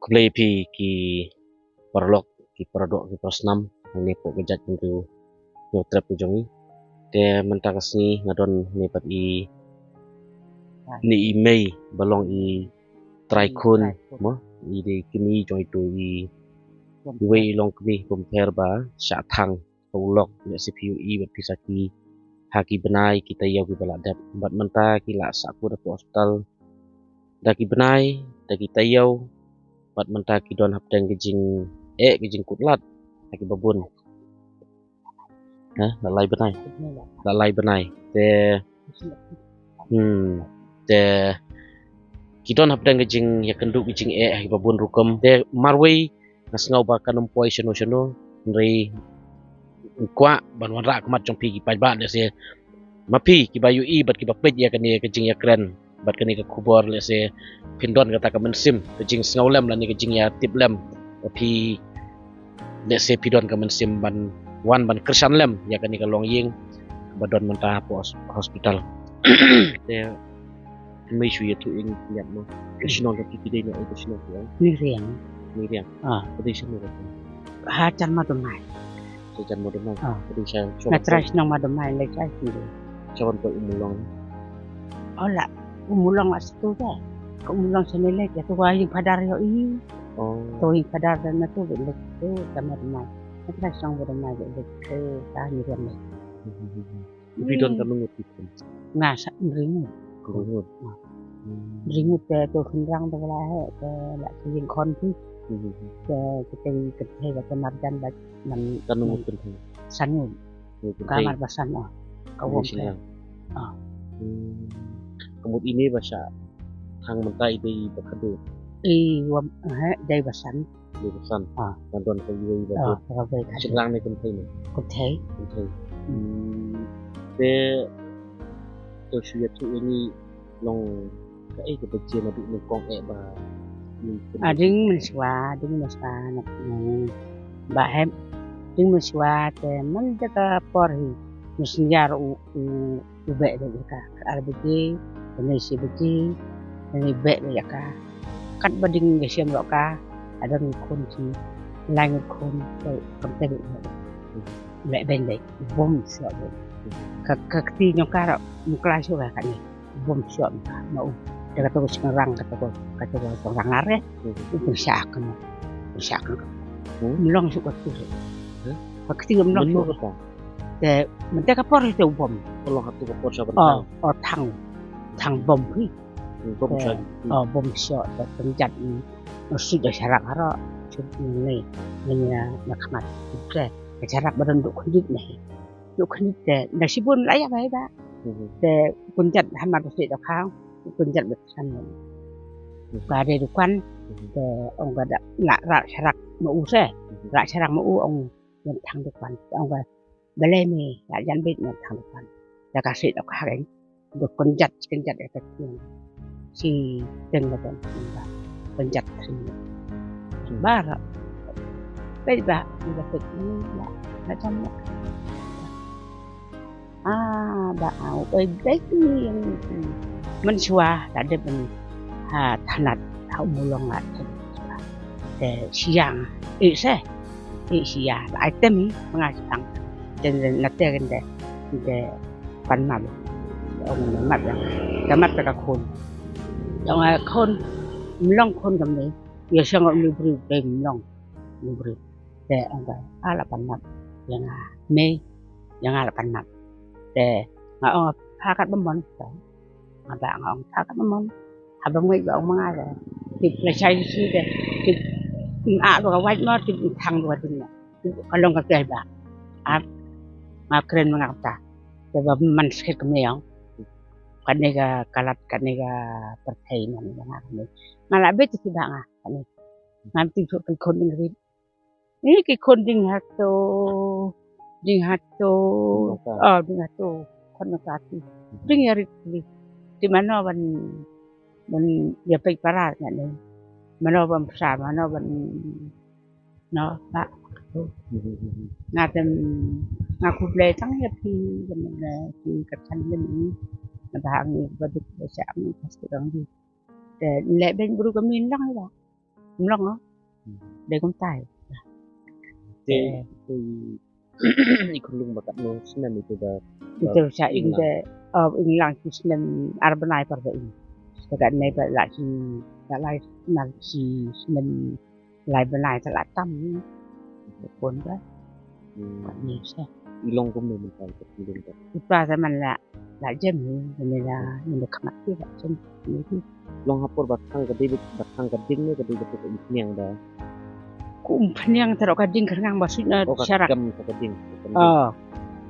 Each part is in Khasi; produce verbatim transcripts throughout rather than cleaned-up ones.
Khublei phi ki paralok, ki paradoh, ki parasnam, hangne hapoh ka jaitbynriew Hynñiewtrep ka jong ngi. Te mynta ka sngi nga don ne bad i, ne i mei ba long i trai khun, mo, i dei kmie jong itu i, iwei i longkmie kumper ba shah thang ha u lok, lehse phi ïohi bad phi sakhi ha ki bnai ki taïew kiba la dep. Bad mynta ki la sahkut hapoh hospital da ki bnai, da ki taïew, bad mynta ki don hapdeng ka jingeh, ka jingkutlad ha kiba bun. Ha, la lai bnai. La lai bnai. Te, hmm, te ki don hapdeng ka jingïakynduh, ka jingeh ha kiba bun rukom. Te marwei nga sngew ba kan ym poi shano shano, hynrei nga kwah ban wanrah khmat jong phi ki paidbah, lehse ma phi kiba ïohi bad kiba peit ïa kane ka jingïakren bad kane ka khubor, lehse phin don kata ka mynsiem, ka jingsngew lem lane ka jingïatip lem ba phi, lehse phi don ka mynsiem ban wan ban kyrshan lem ïa kane ka longïing ba don mynta hapoh hos-, hospital. Te mei shu ïathuh ïa ngi khyndiat mo. Ka shnong ka phi, phi dei na ei, ka shnong phi ong? Nongriang. Nongriang. Ah. Ka dei shano ka shnong? Ha Jan Mawdamai. Sha Jan Mawdamai. Ah. Ka dei sha, sha, na trai shnong Mawdamai lei sha shnong. Sha wan ka U Mulong. Oh la, U Mulong la sha tu ka. Ka U Mulong sha ne lei, ïa tu ka ïing phadar ïoh i. Oh. Tu ïing phadar da na tu lei tu Jan Mawdamai. Na trai shnong Mawdamai lei tu ka Nongriang lei. Hmm, hmm, hmm, hmm. Phi don katno ngut ki khun? Nga sa hynriew ngut. Hynriew ngut. Ah. Hmm. Hynriew ngut te to khynrang te la heh te la ki ïing khon phi. Hmm, hmm, hmm. Te kita ki kynthei ba te marjan ba man. Katno ngut kynthei? San ngut. Ngut kynthei. Ka mar ba san, ah. Ka wom te. Ah. Hmm. Ka mut ine ba shah thang mynta i dei ba khatduh? I wom, eh, dei ba san. Dei ba san. Ah. Ngan don ka iwei ba. Ah, dei. Ka iwei ka. Shynrang ne kynthei ne? Kynthei. Kynthei. Hmm. Hmm. Te to shu ïathuh ïa ngi long kaei kaba jia naduh nyngkong eh ba. Ah, ding mynshuwa, ding mynshuwa na, hmm, ba hep. Ding mynshuwa te man da ka por hi. Mynshuwa u, u u beh beh ïa ka. Ka ar baje, ka nai shi baje, ka nai beh beh ïa ka. Katba ding ka shem ruh ka, ka don khun shi, lai ngut khun, ka kam te beh beh. Leh beh beh, bom shuh beh. Ka, ka kti jong ka ruh, mukla shuh ka kane. Bom shuh ka, ma u. Te kato ka shynrang, kato ka, kato ka shynrang ar eh. U pynshah ka mo. Pynshah ka. Hmm? Mlong shuh ka kti. Huh? Ka kti mlong shuh. Te mynta ka por te u bom. Ka long ha tu ka por sha ban thang. Oh, thang. Thang bom hi. Hmm, bom shuh. Oh, bom shuh te pynjat, mm, shuh da sharak haro. Shuh ne, ne na, na khmat. Te ka sharak ba don duh khyndiat ne. Duh khyndiat te na shibun la ïa bai ba. Hmm. Te pynjat hamar ba shuh da khang. Pynjat ba san. Hmm. Ba dei dukan. Hmm. Te ong ka da la rah sharak ma u se. Hmm. Rah sharak ma u ong Wan thang dukan. Ong ba, balei me la jan beit, wan thang dukan. Da ka sih da ka hagen. Da kynjat, kynjat da ka tiang. Shi teng da kan. Kynjat. Bara. Beit ba, da ka tiang. La jan. Ah, ba au, oi, beit ni. Mynshuwa la dep ban ha thanat ha u Mulong la dep. Te shiang, eh, se. Eh, shiang la ai tem hi, manga shitang. Te na te kan te, te pan map. Ong map ya. Te map te ka khun. Ong khun, Mulong khun kam ni. Ïa shiang ong ni briew, te Mulong. Ni briew. Te ong ka, ah, la pan map. Ïa nga, mei. Ïa nga la pan map. Te nga ong pha kat ba mon. Nga ba nga ong pha kat ba mon. Haba ngwei ba ong ma nga te. Tip la shai shi te. Tip, ah, ba ka wait mo, tip thang ba tin. Tip ka long ka kai ba. Ap. Nga kren ma nga ta. Te ba man skit ka mei ong. Kane ka kalat, kane ka pyrthei man nga kane. Nga la beit ki ba nga kane. Nga ti suk ki khun ding rit. Ni ki khun ding hato, ding hato, oh, ding hato, khun hato ati. Ding ïa rit li. Ti mano ban, ban ïa peit para nga ni. Mano ban psa, mano ban, no, ba. Nga tem, nga khublei tang ïa phi, ïa phi ka chan ïa ni. Nga ba ngi ba dik ba sha ngi ka sdang di. Te leh beiñ bru ka min lang ba. Ym long, oh. Dei kumta. Te, te, i khunlung ba katno snem ito ba, ito ba sha ing de, oh, ing lang shi snem ar bnai por ba ing. Te katne ba la shi, la lai, na shi snem lai bnai te la tam. Pun ba. Hmm. Ni sa. I long kumno mynta ka khunlung ba. Ito sa man la, la jem ni, ni la, ni la khmat ki la jem ni ki. Long ha por ba thang ka dei, ba thang ka ding ne ka dei ba ka umphniang ba. Ka umphniang tero ka ding kyrngang ba suit na sharak. Oh, ka kam ka ding. Oh.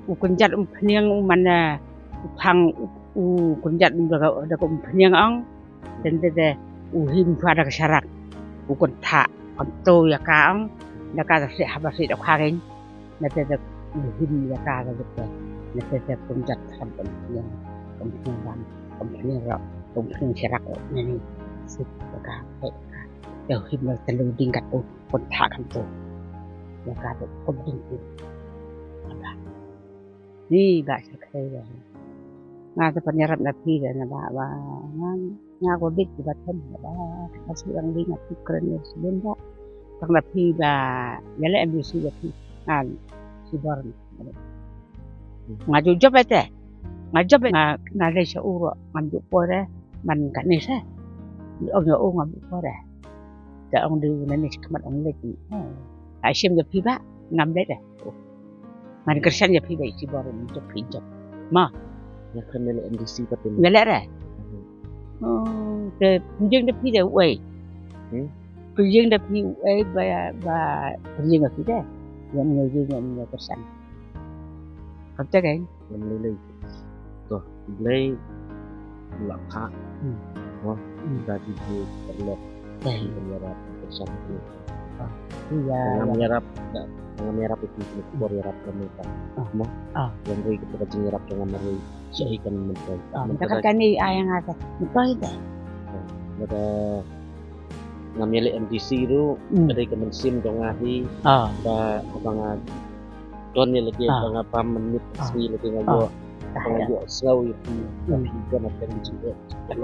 U kynjat umphniang u man, eh, u phang u, u kynjat da ka, da ka umphniang ong. Te te te u him pha da ka sharak. U kynthah, kynto ïa ka ong. Da ka ta sih haba sih da ka ring. Na te te u him ïa ka ka jep. Na te te kumjat kham kumphniang, kumphniang bam, kumphniang rok, kumphniang sharak rok. Na ni sih ïa ka, ïa ka. Te u him na te lu ding kat u kynthah kynto. Ïa ka te kumding u. Ni ba sha kre ba. Nga te pynïarap na phi ba na ba, ba nga, nga ko dik ba them ba. Ka shu yang ding nga tu kren ne sbun ba. Tang na phi ba ïaleh MDC ba phi. Nga shibor. Nga ju jop ete. Nga jop nga, nga lei sha u ro ngam ju pore man kane sa. Ong ïa u ngam ju pore. Te ong di u nane shi khmat ong lei. Ai shim ïa phi ba ngam lei de. Ngan kyrshan ïa phi ba i shibor u jop phi jop. Ma. Ïa kren ïaleh MDC pat te. Ïaleh re. Hmm. Oh, te pynjing da phi de uei. Hmm? Pynjing da phi uei ba, ba pynjing da phi de. Ïa ngi jing ïa ngi kyrshan. Kata kan? Ngam lei lei. To, Blei la kha. Hmm. Mo, hmm, da di di perlu. Dei. Ïarap bersama tu. Ah, iya. Ngam ïarap, da, ngam ïarap itu tu, bor ïarap kami ka. Ah. Mo. Ah. Yang rei kita ka jingïarap ngam rei. Sha i kan mynta. Ah, mynta ka kani ai nga ta. Mynta ita. Mynta ngam ïaleh MDC ruh, hmm, ka dei ka mynsiem jong nga hi. Ah. Ba, ba nga don ïa lade, ah, ba nga bam mynmiet, ah, sngi lade nga, ah, ïoh. Ba nga ïoh sngew ïa phi, hmm, phi don ha ka jingeh.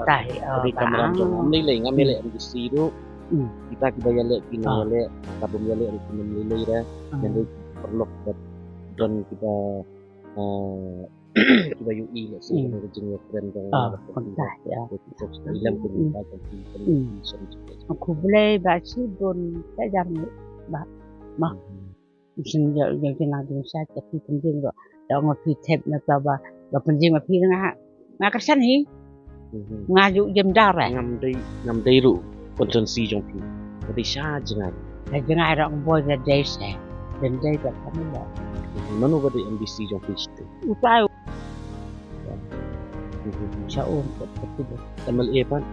Tahi, ah, ka dei ka kamram jong nga. Ngam lei lei, ngam ïaleh MDC ruh. Hmm. Kita kiba ïaleh, ki nang ïaleh, ka bym ïaleh ruh ki nang lei lei re. Hmm. Nang lei paralok ba don kiba, ah, kiba ïohi lehse, hmm, ka jingïakren jong nga, ah, kumta, ïa. Khublei ba shibun, ka jar ni ba. Ma. Hmm. Shin ïa, ïa, ïa, ïa, ïa, ïa, ïa, phi pynjing ruh. Da ong phi thep na ta ba, ba pynjing ma phi nga, nga kyrshan hi. Hmm. Nga ju jem dar eh. Ngam dei, ngam dei ruh constituency jong phi. Ka dei sha jngai. Ka jngai ruh ong boi da dei se. Den dei da kane ba. Mano ba dei MDC jong phi? Utai. Sha um, ka, ka, ka, MLA pat.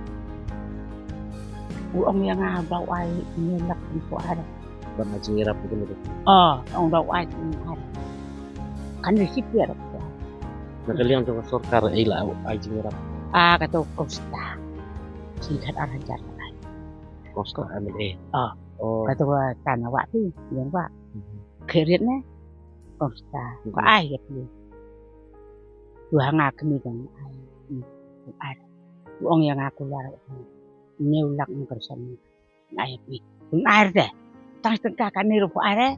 U ong ïa nga ba u ai hynñiew lak hynñiew ar. Ban ai jingïarap ïa kane. Oh, ong ba u ai hynñiew ar. Kan receive ïa. Na ka liang jong ka sorkar ei la ai jingïarap. Ah, kato kongsan. Shi khat ar hajar. Kongsan MLA. Ah. Oh. Kato ka tana wa phi, ïa wa. Mhm. Kheriat ne. Kongsan. Mhm. Ka ai ïa phi. Tu ha nga kmie jong ai. Hmm. Ai. U ong ïa nga kular. Hynñiew lak nga kyrshan. Ai phi. Phi ai re. Tang tyngka kane ruh phi ai re.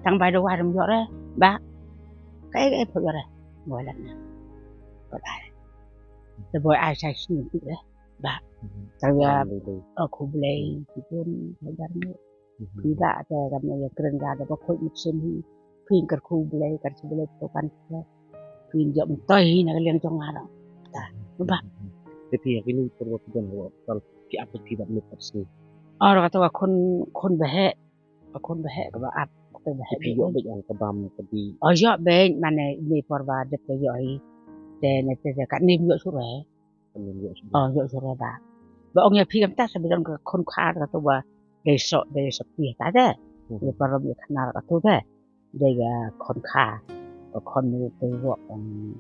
Tang bai da wai ruh ym ïoh re. Ba. Kaei kaei phi ïoh re. Boi lak na. Phi ai. Te boi ai sa shisien phi re. Ba. Mhm. Tang ïa. Khublei. Oh, khublei. Shibun. Hajar ni. Mhm. Phi ba te kam ïa kren ga da ba khuid mynsiem hi. Phi kyrkhu Blei, kyrkhu Blei to kan phi. Phi ïoh myntoi hi na ka liang jong nga ruh. Ta. Ba. Te phi ha kine por ba phi don ha u hospital phi ap beit phi bad mut bad sngi? Oh, kato ka khun, khun ba heh. Ka khun ba heh kaba ap, kato ba heh. Phi ïoh beit ong ka bam ka dih? Oh, ïoh beit, mane ine por ba dep ka ïoh hi. Te ne te te katne ym ïoh shuh re. Katne ym ïoh shuh re. Oh, ïoh shuh re ba. Ba ong ïa phi kumta sa ba don ka khun kha kato ba dei soh, dei soh phi ta te. Hmm. Ïa parom ïa khnar kato te. Dei ka khon kha, ka khon ni te wok, um,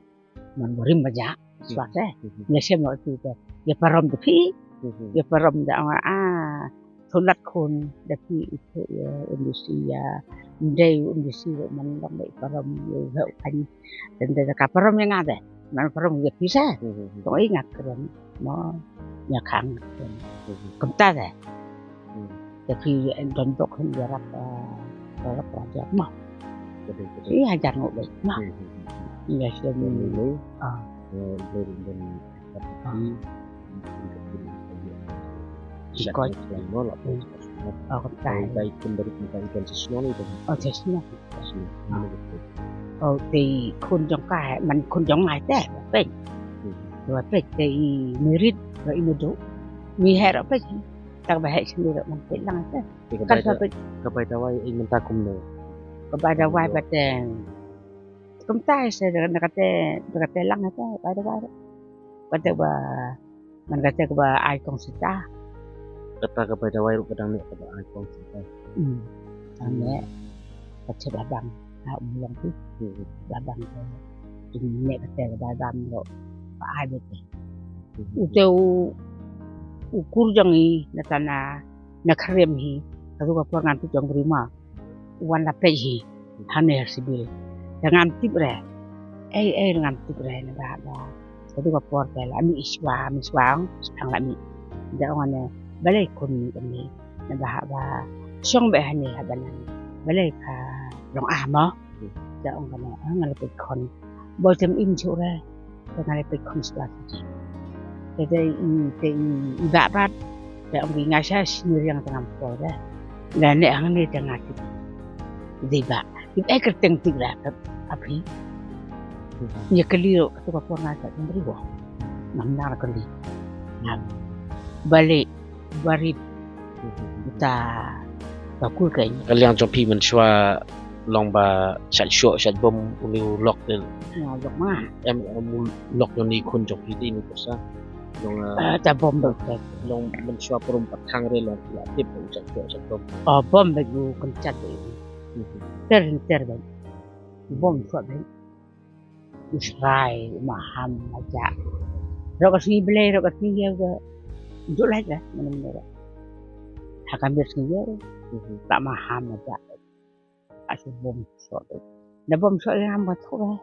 man warim ba ja, hmm, swat eh. Hmm. Ïa shem lo tu te. Ïa parom te phi. Hmm. Ïa parom te ong, ah, thulat khun da phi itu ïa MDC ïa. Ndei MDC ro man long ïa parom ïa u kan. Dan da ka parom ïa nga te. Man parom ïa phi sa. Hmm. Tong ïa nga kren. Mo ïa khang. Hmm. Kumta te. Hmm. Te phi don bok hin ïarap, eh, ïarap raja ma. Ka dei, ka dei. Phi hajar ngut beit ma. Hmm, hmm, hmm, hmm. Ïa shen. Ïa ni ni. Ah. Eh, Blei ruh don ïarap ïa phi. Ah. Ki kot. Ki kot. Oh, ka tai. Dei kum barit mynta i don sa shnong i don. Oh, sa shnong. Oh, te i khun jong ka, man khun jong nga te, ba peit. Hmm. Ba peit te i Mirit, ba i Madu. Mi heh ruh peit. Tang ba heh shane ruh man peit lang te. Te ka bai da-, ka bai dawai i mynta kumno? Ka bai dawai ba te. Kumta i se da, da kate, da kate lang te, bai dawai ruh. Kate ba Man kata kaba ai kong sita. Kata ka bai dawai ruh ka dang neh kaba ai kong sita. Hmm. Dang neh. Ka chet la dang. Ha, um long tu. Hmm. La dang tu. Neh kata kaba dang ruh. Ba ai bete. Hmm. Ute u, u kur jong i na tana na khrem hi. Katu ka por ngan tu jong brima. Wan la peit hi. Hane ha sibil. Te ngam tip re. Ei, ei, ngam tip re, naba, ba. Katu ka por te la mih i shuwa, mih shuwa ong, shuwa la mih. Te ong ane, balei khun mih kane. Naba, ba. Shong beit hane ha banan. Balei ka long ah mo. Te ong kane, ah, nga la peit khun. Boi tem im shuh re. Te nga la peit khun shuwa shuh. Te, te i, te i, i Bah Bat. Te ong ki nga sha snier ïa nga te ngam poi re. Nga neh hangne te nga tip. Dei ba. Tip eh kyrteng tip re. Api. Ïa kali ruh katu ka por nga sa kynriew. Ngam nang kali. Ngam. Balei. Barit. Ta. Ba kul kein. Ka liang jong phi mynshuwa long ba shait shoh shait bom une u lok te. Nga lok ma. Em, em u lok jong ni khun jong phi te ni pyrsa. Long, ah, ah, ta bom ba te. Long mynshuwa prum pat thang re long la tip u shait shoh shait bom. Oh, bom ba u kynjat ba. Mhm. Ter ter ba. Bom shoh ba. Israel, maham, majak. Rok ka sngi Blei, rok ka sngi ïew ka. Juk lait lah, mana mana rok. Ha ka mir sngi ïew. Mhm. Tak maham, majak. Asu bom sok. Na bom sok ïa ngam ka thuk eh.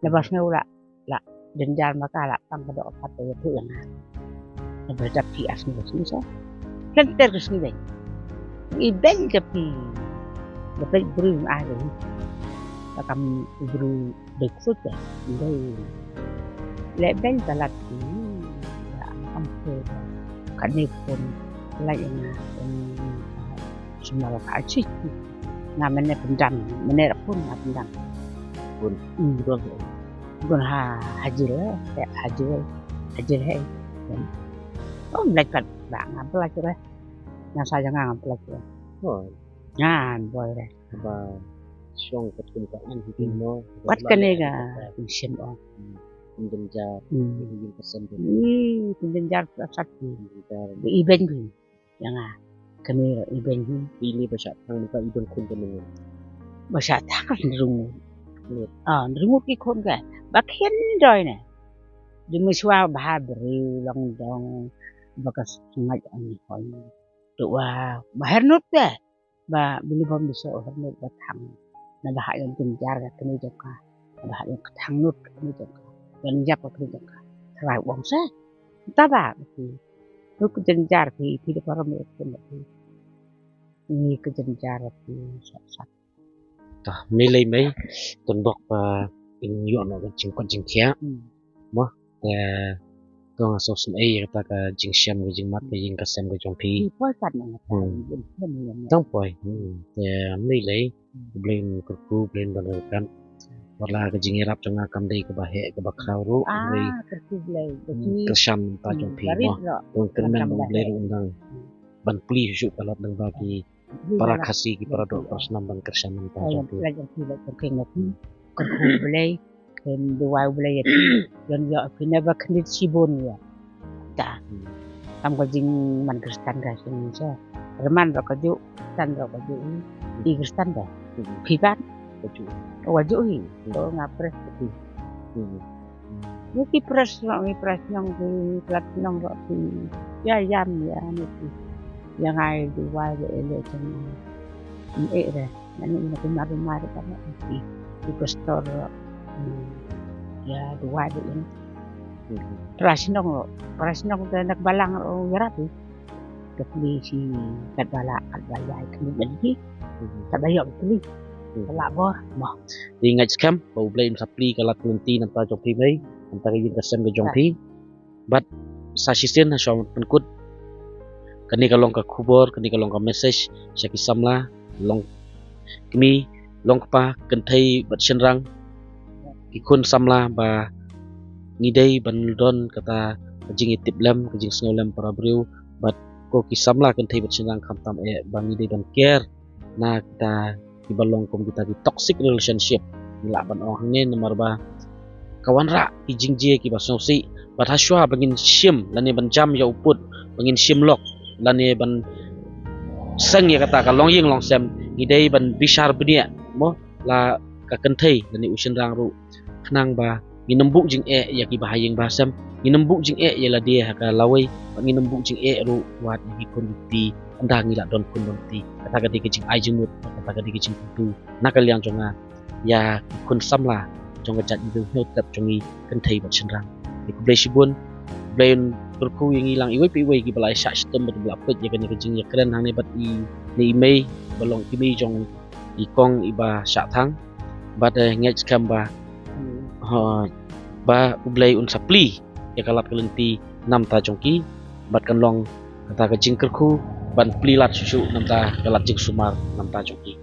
Na bom sngi u la. La. Jynjar ma ka la pang ka dok pat ïa tu ïa nga. Na bom dap phi as sngi sngi so. Kan ter ka sngi dei. I beng ka phi. Ba phi bru ai dei. Ba kam bru. Dei kut eh, dei. Leh beng ka lat ki, ïa, am kam phe. Kane pun, leh ïa nga, em, sumar ka achi. Nga mane pyndam, mane ra pun nga pyndam. Pun. Hmm. Pun. Pun ha, ha jil, eh, ha jil, ha jil, eh. Oh, mlai kat, ba nga pelak, eh. Nga sa jang nga pelak, eh. Oh. Nga, boy, eh. Ba shong katkum ka aiñ hi mo. Wat kane ka jingshem ong. Hmm. Jynjar. Hmm. Ïing ka sem. Hmm, jynjar ka sat. Jynjar. Ba i beng hi. Ïa nga. Kane i beng hi. Phi ne ba shah thang ka i don khun ka mynne. Ba shah thang ka hynriew ngut. Ngut. Ah, hynriew ngut ki khun ka. Ba khyndoi ne. Jong mynshuwa ba ha briew long dong. Ba ka sngaid ani hoi. Tu wa ba hernut te. Ba bili bom biso hernut ba thang. Na ba ha ïa jynjar ka kane jong ka. Na ba ha ïa ka thang nut ka kane jong ka. Ïa jap ka kane jong ka. Trai wong se. Ta ba ki. Tu ka jynjar ki, ki da param ïa ka kane ki. Ni ka jynjar ki sat sat. Ta, mei lei mei. Tun bok ba in ïoh noh ka jingkot jingkhiah. Hmm. Mo, eh, to nga sngewsynei ïa kata ka jingshem ka jingmat ka ïing ka sem ka jong phi. Phi poi pat na nga ta, hmm, ïing sem ïa nga. Tang poi. Hmm. Te mei lei, hmm, Blei un kyrkhu, Blei un ban ryngkat. Wat la ka jingïarap jong nga kam dei kaba heh kaba khraw ruh, ah, Blei. Kyrkhu Blei. Hmm, kyrshan mynta jong phi mo. Kyrmen ba U Blei ruh un nang ban plie shuh ka lad lyngba ki para Khasi ki para doh para snam ban kyrshan mynta jong phi. Lait jong phi, lait jong phi, lait jong phi. Kyrkhu Blei, kyrmen duwai Blei ïa phi. Ïa phi na ba khyndiat shibun ïa. Ta. Hmm. Tam ka jingman Khristan ka shisha. Rman ruh kajuh, Khristan ruh kajuh. Hmm. I Khristan ka. Hmm. Phi ban? Kajuh. Oh, kajuh hi. Hmm. To nga pres phi. Hmm. Ngi ki pres shnong, ngi pres shnong, ki pres shnong ruh ki. Ïa ïam ïa ni ki. Ïa ngai duwai ïa ele jong ngi. Em eh re. Nani ina ki mar mar ka na ki. Ki pastor ruh. Hmm. Ïa duwai ïa ini. Hmm. Pres shnong ruh. Pres shnong te na ka balang ruh ïarap. ka pli shi katba lah, katba ïai kynduh ban hi, katba ïoh ka pli, ka lah bor mo. Te ngeit skhem ba U Blei un sa pli ka lad ka lynti namar jong phi mei, namar ka ïing ka sem ka jong phi. Bad sa shisien ha shuwa pynkut, kane ka long ka khubor, kane ka long ka message sha ki samla, long kmie, long kpa, kynthei bad shynrang, ki khun samla, ba ngi dei ban don kata ka jingïatiplem, ka jingsngewlem para briew. Bad ko ki samla kynthei bad shynrang, khamtam eh ba ngi dei ban care na kita kiba long kum kita ki toxic relationship. Ngi lah ban ong hangne namar ba ka wanrah ki jingjia kiba sngewsih. Bad ha shuwa ba ngin shim lane ban jam ïa u pud, ba ngin shim lok lane ban seng ïa kata ka longïing longsem, ngi dei ban bishar bniah mo, la ka kynthei lane u shynrang ruh, khnang ba ngin ym buh jingeh ïa kiba ha ïing ba ha sem, ngin ym buh jingeh ïa lade ha ka lawei, bad ngin ym buh jingeh ruh wat ïa ki khun ki kti, ynda ngi la don khun don kti. Kata ka dei ka jingai jingmut, kata ka dei ka jingkyntu na ka liang jong nga ïa ki khun samla jong ka jaitbynriew Hynñiewtrep jong ngi, kynthei bad shynrang. Te khublei shibun, Blei un kyrkhu ïa ngi lang iwei pa iwei kiba la shah shitom bad ba la peit ïa kane ka jingïakren hangne bad i, ne i mei ba long i kmie jong i kong iba shah thang. Bad eh, ngeit skhem ba, ha, ba U Blei un sa pli ïa ka lad ka lynti namar jong ki, bad kan long kata ka jingkyrkhu ban plie lad shuh shuh namar ka lad jingsumar namar jong ki.